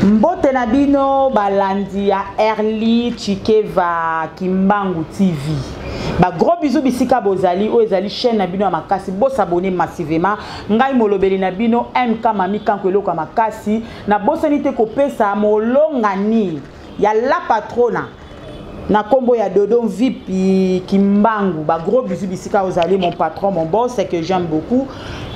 Mbote na bino balandi ya Erly Tshikeva Kimbangu TV. Ba gros bisous bisika bozali oyo ezali chaîne na bino ya makasi bo s'abonner massivement. Ngai molobeli na bino MK Mami Kanko eloko ya makasi na bosani te kopesa molongani ya la patrona na kombo ya Dodo Mvipi Kimbangu. Ba gros bisous bisika ozali mon patron mon boss que j'aime beaucoup.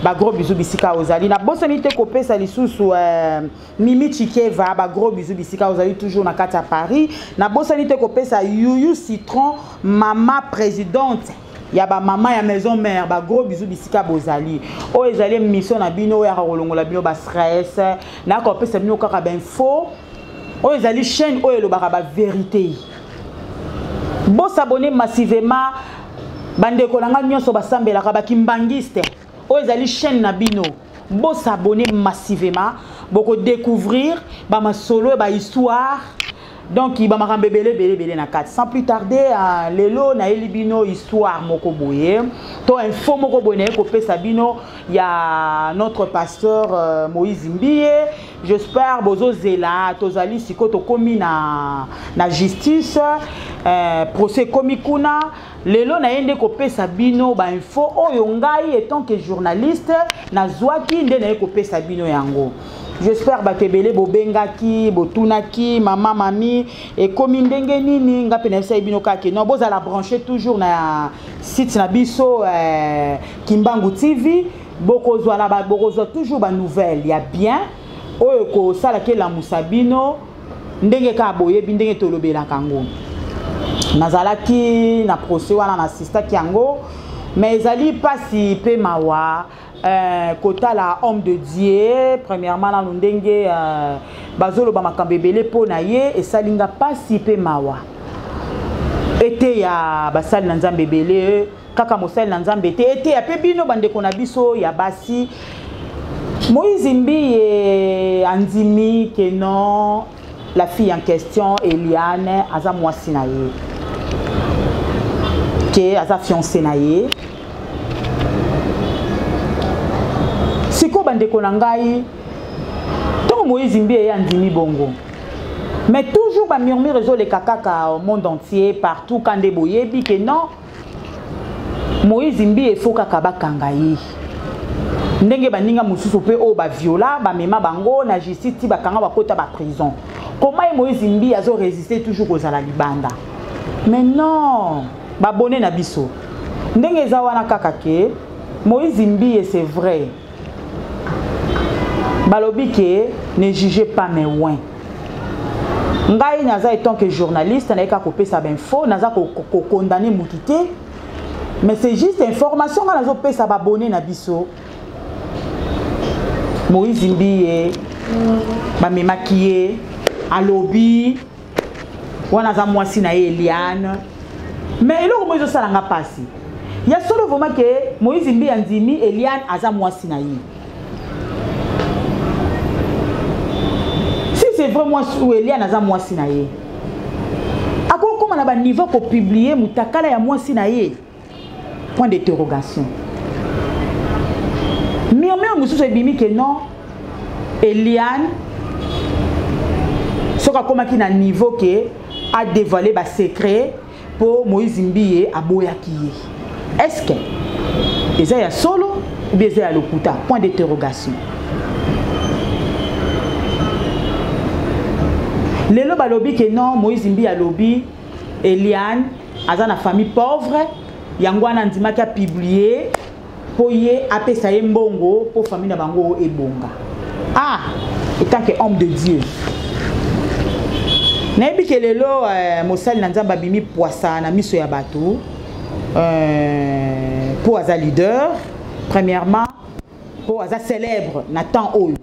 Ba gros bisous bisika ozali. Na bosani te kopesa lisusu euh, Mimi Chikeva ba gros bisous bisika ozali toujours na kati ya Paris. Na bosani te kopesa Yuyu Citron mama présidente ya ba mama ya maison mère ba gros bisous bisika bozali. Oyo ezali mission na bino oyo ya kolongola bino ba stress na kopesa bino kaka ba info. Oyo ezali chaîne oyo elobaka ba vérité. Bo s'abonner massivement bandeko na nga nyonso basambelaka ba kimbangiste. Oyo ezali chaîne na bino. Bo s'abonner massivement, boko découvrir ba masolo ba histoire. Donc ba makambo ebele ebele ebele na kati. Sans plus tarder, euh, lelo na yeli bino histoire moko boye. To info moko boye na yeko pesa bino ya notre pasteur euh, Moïse Mbiye. J'espère bozo zela tozali siko tokomi na na justice euh, procès komi kuna. Lelo na ye nde kopesa bino ba info oyo ngai etant que journaliste nazwaki nde naye kopesa bino yango. J'espère bato ebele bobengaki, botunaki mama mami ekomi ndenge nini, nga pe nayebisaki bino kaka ke non bozala branché toujours na site na biso euh, Kimbangu TV, bokozwa na ba, bokozwa toujours ba nouvelles ya bien oyo ekosala ke elamusa bino ndenge kaka boyebi ndenge tolobelaka yango. Nazalaki na procès wana, na assistaki yango, mais ezali pasi pe mawa euh, kotala homme de Dieu premièrement nanu ndenge euh, bazoloba makambo ebele mpo na ye, esali nga pasi pe mawa. Eteya basali na Nzambe ebele, kaka mosali na Nzambe te, eteya pe bino bandeko na biso ya basi. Moïse Mbiye andimi que non, la fille en question Eliane aza mwasi na ye, ke aza fiancé na ye. Siko bandeko na ngai, ntango Moïse Mbiye ye andimi bongo, mais toujours ba murmure ezoleka kaka au monde entier partout, kande boyebi que non, Moïse Mbiye faut kaka bakanga ye. Ndenge baninga mosusu pe oyo ba viola, ba mema bango na justice ti bakanga bakota ba prison. Comment ye Moïse Mbiye azo résister toujours kozala libanda? Mais non, ba abonné na biso. Ndenge eza wana kaka ke Moïse Mbiye c'est vrai. Balobi ke ne jugez pas mes oints. Ngai naza etant que journaliste nayeka kopesa ba info, naza ko condamner mutu te. Mais c'est juste information nga nazo pesa ba abonné na biso. Moïse Mbiye bamemaki ye alobi wana aza mwasi na ye Eliane. Mais eloko moko ezosala nga pasi. Ya solo vraiment ke Moïse Mbiye andimi Eliane aza mwasi na ye. Si c'est vrai mwasi ou Eliane aza mwasi na ye, akokoma na ba niveau ko publier mutakala ya mwasi na ye? Point d'interrogation. Murmure mosusu ebimi ke non, Eliane soki akomaki na niveau ke a dévoiler ba secret po Moïse Mbiye aboyaki ye. Est-ce que eza ya solo ou bien eza ya lokuta? Point d'interrogation. Lelo balobi ke non, Moïse Mbiye alobi Eliane aza na famille pauvre, yango wana andimaki a publier po ye apesa ye mbongo po famille na bango ebonga. Ah, etant que homme de Dieu, nayebi ke lelo, euh, mosali na Nzambe abimi poisa na miso ya bato, euh, po aza leader premièrement, po aza célèbre na temps oyo.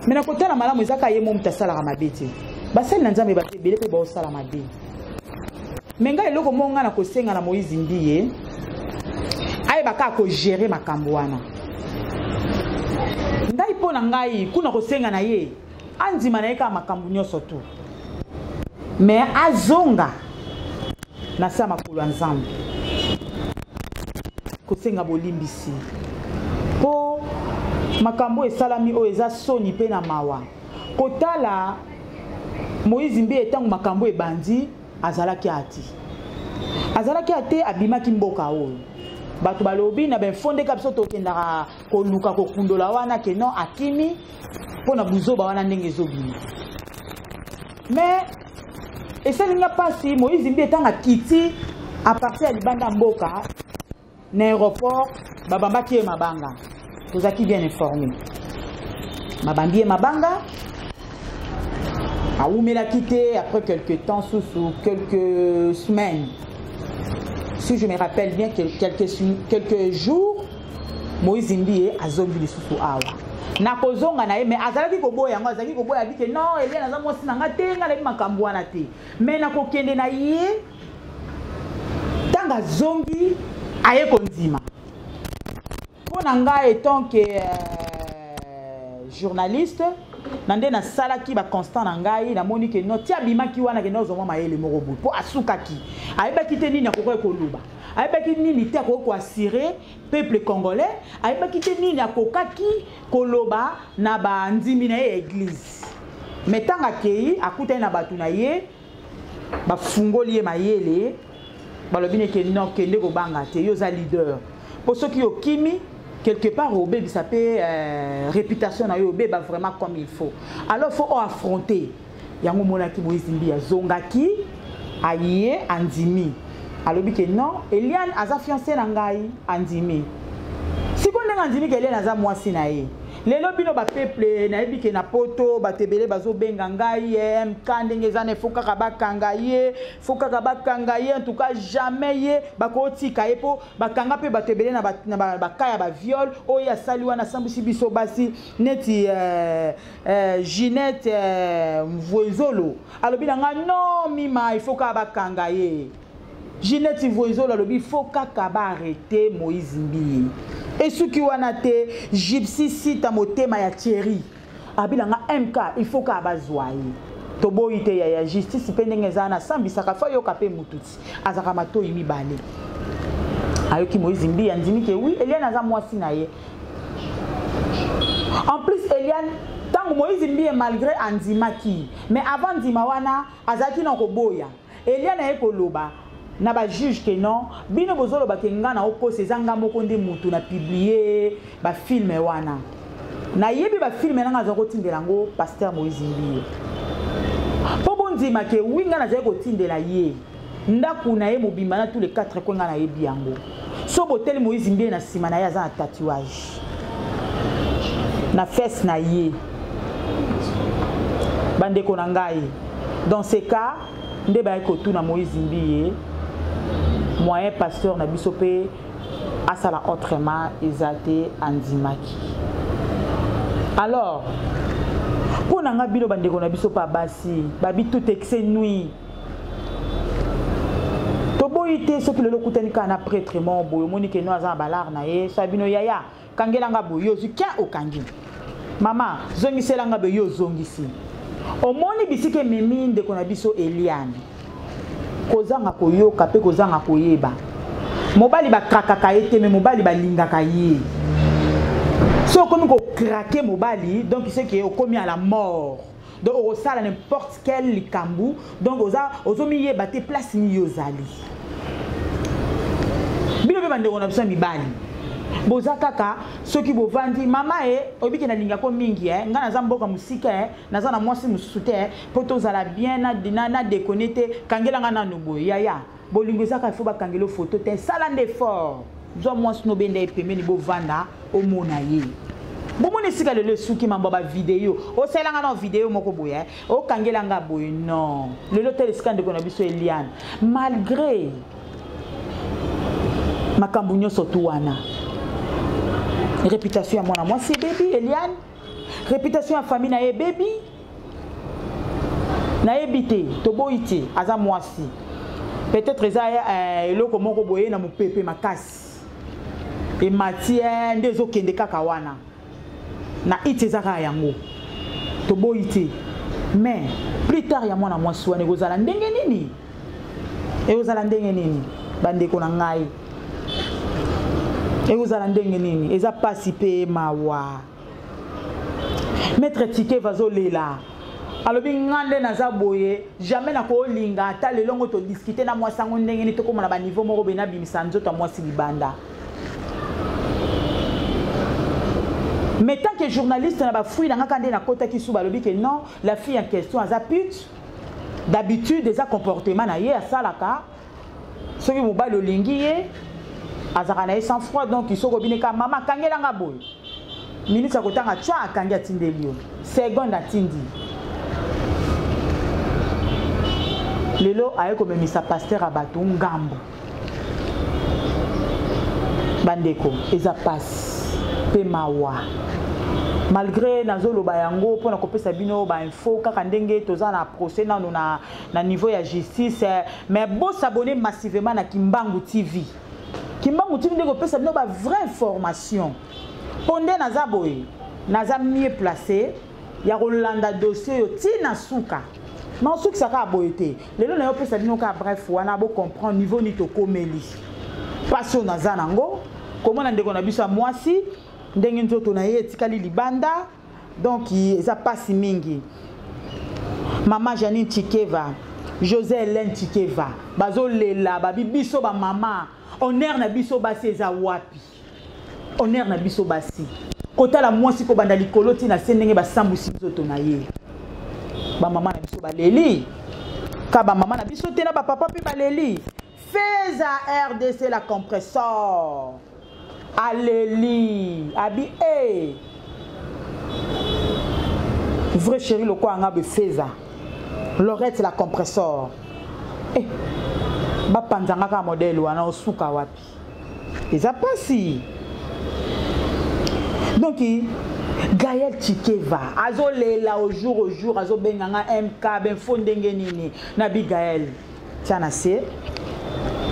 Mais na kotala malamu eza ka ye mo moto asalaka mabe te. Basali na Nzambe bato ebele pe baosala mabe. Mais ngai eloko moko ngai na kosenga na Moïse Mbiye, ayeba kaka ko gérer makambo wana. Ngai mpo na ngai kuna kosenga na ye andima na ye kaka makambo nyonso tu, mais azonga na sa makolo ya Nzambe kosenga bolimbisi. Po Makambo esalami oyo eza soni mpe na mawa. Kotala Moïse Mbiye ntango makambo ebandi azalaki ati. Azalaki ate abimaki mboka oyo. Bato balobi na bainfo ndeka biso tokendaka koluka kokundola wana ke non akimi mpo na buzoba wana ndenge ezobima. Mais esali nga mpasi Moïse Mbiye ntango akiti à partir ya libanda mboka na aéroport babambaki ye mabanga. Tozalaki bien informé, babambi ye mabanga, awumelaki te. Après quelques temps susu, quelques semaines si je me rappelle bien, quelques jours, Moïse Mbiye azongi lisusu awa na kozonga na ye. Mais azalaki koboya yango, azalaki koboya abike non, Eliane aza mwasi na nga te, nga nayebi makambo wana te. Mais na kokende na ye, ntango azongi aye kondima. Mpo na ngai etant que journaliste, na nde nasalaki baconstat na ngai, namoni ke no ti abimaki wana kende ozwa mwa mayele moko boye, mpo asukaki, ayebaki te nini akoki koloba, ayebaki nini te akoki koassurer peuple congolais, ayebaki te nini akokaki koloba na bandimi na ye ya église. Mais ntango akei, akutani na bato na ye, bafungoli ye mayele, balobi neke non, kende, kobanga te, yo oza leader, mpo soki okimi quelque part obebisa mpe réputation na yo, obeba vraiment comme il faut. Alors faut oaffronter yango. Omonaki Moïse Mbiye azongaki, aye andimi, alobi ke non, Eliane aza fiancé na ngai. Andimi sikoyo ndenge andimi ke Eliane aza mwasi na ye. Lelo bino bapeuple, nayebi ke na Poto bato ebele bazobenga ngai: "MK, ndenge eza na, faut kaka bakanga ye, faut kaka bakanga ye." En tout cas jamais ye bakotika ye, mpo bakanga mpe bato ebele na baka ya baviol oyo asali wana, asambwisi biso basi neti Ginette Mvoezolo. Alobi na nga: "Non Mima, il faut kaka bakanga ye." Ginette Mvoezolo alobi faut kaka baarrêter Moïse Mbiye. Esuki wana te, Gypsy Sita motema ya Thierry abilanga: "MK, il faut kaka bazwa ye." Toboyi te ya justice mpe ndenge eza wana, asambisaka, faut ayoka mpe mutu ti azalaka matoi mibale. Ayoki Moïse Mbiye, andimi ke oui, Eliane aza mwasi na ye. En plus Eliane, ntango Moïse Mbiye malgré andimaki, mais avant ndima wana azalaki na koboya. Eliane aye koloba na bajuge ke non, bino bozoloba ke nga na okosa, eza nga moko nde mutu na publie bafilm wana, nayebi bafilm nanga aza kotindela yango pasteur Moïse Mbiye, mpo bondima ke oui, nga nazali kotindela ye. Ndako na ye mobimba na tous les quatre coins nga nayebi yango. So boteli Moïse Mbiye na nsima na ye, aza na tatouage na fesse na ye. Bandeko na ngai, dans ce cas nde bayaki kotuna Moïse Mbiye, moyen pasteur na biso mpe asala autrement eza te, andimaki. Alors mpo na nga, bino bandeko na biso mpa basi, babi tout excès nuit. Toboyi te, soki lelo okutani kaka na prêtre moko boye, omoni ke no aza na balare na ye, so bino: "Yaya, kangelanga boye," yo ozwi kin, okangi. "Mama, zongiselanga boye," yo ozongisi. Omoni bisika ememi ndeko na biso Eliane, kozanga koyoka mpe kozanga koyeba. Mobali bakrakaka ye te, mais mobali balingaka ye. So okomi kocraquer mobali, donc c'est que okomi à la mort, donc okosala n'importe quel likambo, donc oza ozomiyeba te place nini yo ozali. Bino mpe bandeko na biso ya mibali, boza kaka soki bovandi: "Mama e, oyebiki nalingako mingi e, ngai naza mboka mosika e, naza na mwasi mosusu te, mpo tozala bien na dekone te, kangelanga nanu boye." Yaya, bolingo eza kaka faut bakangela foto te. Sala nde effort, zwa mwasi nobenda ye pembeni, bovanda, omona ye. Bomoni esika lelo esuki, mambo ya bavideo, osalelanga na video moko boye, okangelanga boye. Non, lelo tala esika ndeko na biso Eliane, malgré makambo nyonso tu wana, réputation ya mwana mwasi ebebi Eliane, réputation ya famille na ye ebebi. Nayebi te, toboyi te, aza mwasi, peut-être eza eloko moko boye na mopepe makasi emati nde ezokende kaka wana na iti, eza kaka yango. Toboyi te, mais plus tard ya mwana mwasi wana ekozala ndenge nini? Ekozala ndenge nini, bandeko na ngai? Ekozala ndenge nini? Eza pasi mpe mawa. Maître Tshikeva azolela, alobi nga nde naza boye, jamais nakolinga ata lelo ngo todiskute na mwasi yango ndenge nini tokóma na baniveau moko boye, nabimisa nzoto ya mwasi libanda. Mais tant que journaliste na bafruit na nga kaka nde nakotaki su, balobi ke non, la fille en question aza pute d'habitude, eza comportement na ye asalaka. Soki mobali olingi ye, azalaka na ye sans froid. Donc soki obini kaka mama akangelanga boye, minute ya kotanga twa akangi, atindeli yo seconde, atindi. Lelo aye komemisa pasteur ya bato ngambo. Bandeko, eza pasi mpe mawa. Malgré nazoloba yango mpona kopesa bino bainfo kaka ndenge toza na procès nano na niveau ya justice, mais bosabonner massivement na Kimbangu TV. Kimbangu TV nde kopesa bino ba vraie information, mpo nde naza boye, naza mieux placé ya kolanda dossier oyo ntina suka. Na osukisa kaka boye te. Lelo na yo opesa bino kaka bref wana, bocomprendre niveau nini tokomeli, mpasi oyo naza nango komona ndeko na biso ya mwasi, ndenge nzoto na ye etikali libanda. Donc eza mpasi mingi. Mama Janine Tshikeva, José Hélène Tshikeva bazolela, babi biso bamama, honneur na biso basi eza wapi? Honneur na biso basi, kotala mwasi kobanda likolo ntina se ndenge basambwisi nzoto na ye. Bamama na biso baleli ka, bamama na biso te, na bapapa mpe baleli. Feza RDC la compressor aleli, abi e vrai chéri lokola nga befeza Lorette la compressor eh, bapanzanga kaka modele wana, osuka wapi? Eza mpasi. Donc Gaël Tshikeva azolela au jour azobenga nga MK benfo ndenge nini. Nabi Gaël, tia na se,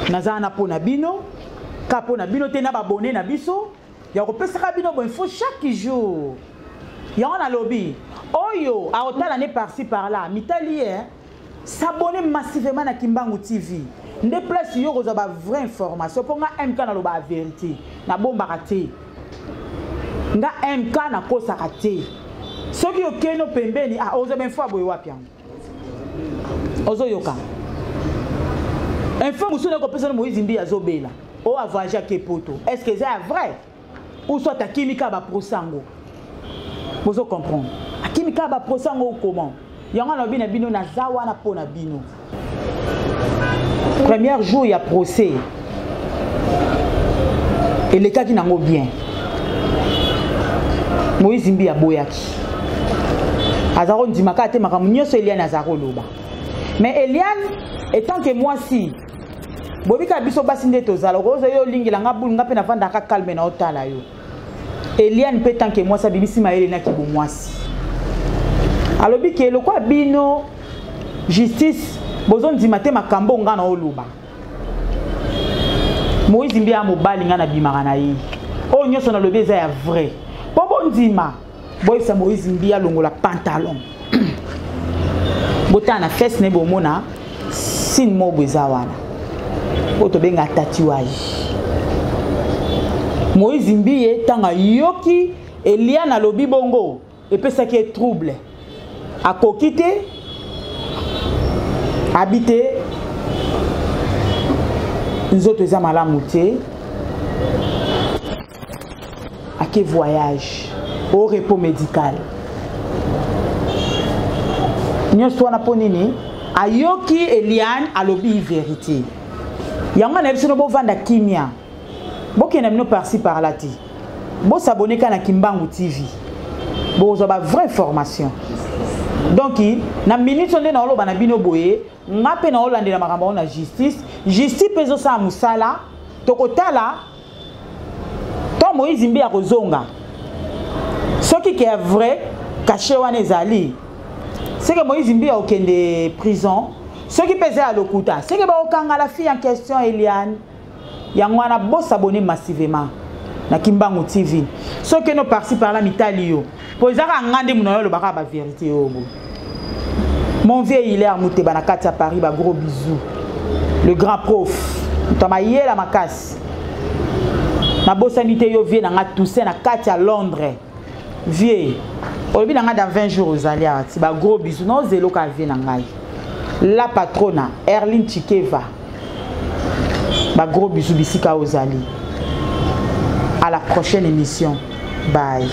naza wana mpo na bino, ka mpo na bino te, na babone na biso ya kopesaka bino boinfo chaque jour. Yango nalobi oyo aotala ne par-ci par-là mitali ye, s'abonner massivement na Kimbangu TV, nde place yo kozwa ba vraie information. Mpo nga MK naloba vérité, nabombaka te. Nga MK nakosaka te. Soki okende pembeni, ah, ozwa bainfo ya boye wapi? Yango ozoyoka info mosusu nakopesa no. Moïse Mbi azobela oyo avoyage ake Poto, est ce que eza ya vrai ou soit akimi kaka baprocès yango? Bozo comprendre, akimi kaka baprocès yango ou comment? Yango alobi na bino, naza wana mpo na bino. Premier jour ya procès elekaki nango bien. Moïse Mbi aboyaki, aza kondima kaka te makambo nyonso Eliane aza koloba. Mais Eliane etant que mwasi, bobika biso basi nde tozala, okozwa yo olingela nga bulu, nga mpe navandaka calme na otala yo. Eliane mpe tant que mwasi abimisi mayele naki bomwasi, alobi ke lokola bino justice bozondima te makambo nga na oloba, Moïse Mbi ya mobali nga nabimaka na ye, oyo nyonso nalobi eza ya vrai. Mpo bondima, boyebisa Moïse Mbi alongola pantalon, botala na fesse na ye, bomona signe moko eza wana oyo tobenga tatouage. Moïse Mbiye ntango ayoki Eliane alobi bongo, epesaki ye trouble, akoki te, abi te, nzoto eza malamu te, ake voyage au repos médical. Nyonso wana mpo nini? Ayoki Eliane alobi vérité. Yango na biso no, bovanda kimia, bokenda bino par-ci par-là te, bosabone kaka na Kimbangu TV, bokozwa ba vraie formation. Donc na minute nde naoloba na bino boye, nga mpe naolandela makambo yango na justice. Justice mpe ezosala mosala. Tokotala to Moïse Mbi akozonga. Soki ke ya vrai cachet wana ezali, seke Moïse Mbi akokende prison. Soki mpe eza ya lokuta, seke bakokanga la fille en question, Eliane. Yango wana bosabone massivement na Kimbangu TV. Soki no par-ci par-là mitali yo, mpo eza kaka nga nde mona yo olobaka bavérité oyo boye. Mon vieux Hilaire Muteba na kati ya Paris, ba gros bisous, le grand prof, moto ya mayela makasi. Nabosani te yo, vieux na nga Toussaint na kati ya Londres. Vie olobi na ngai dans 20 jours ozali awa ti. Ba gros bisous, naozeloka vie na ngai, la patrona Erline Chikeva. Ba gros bisous bisika ozali. À la prochaine émission, bye.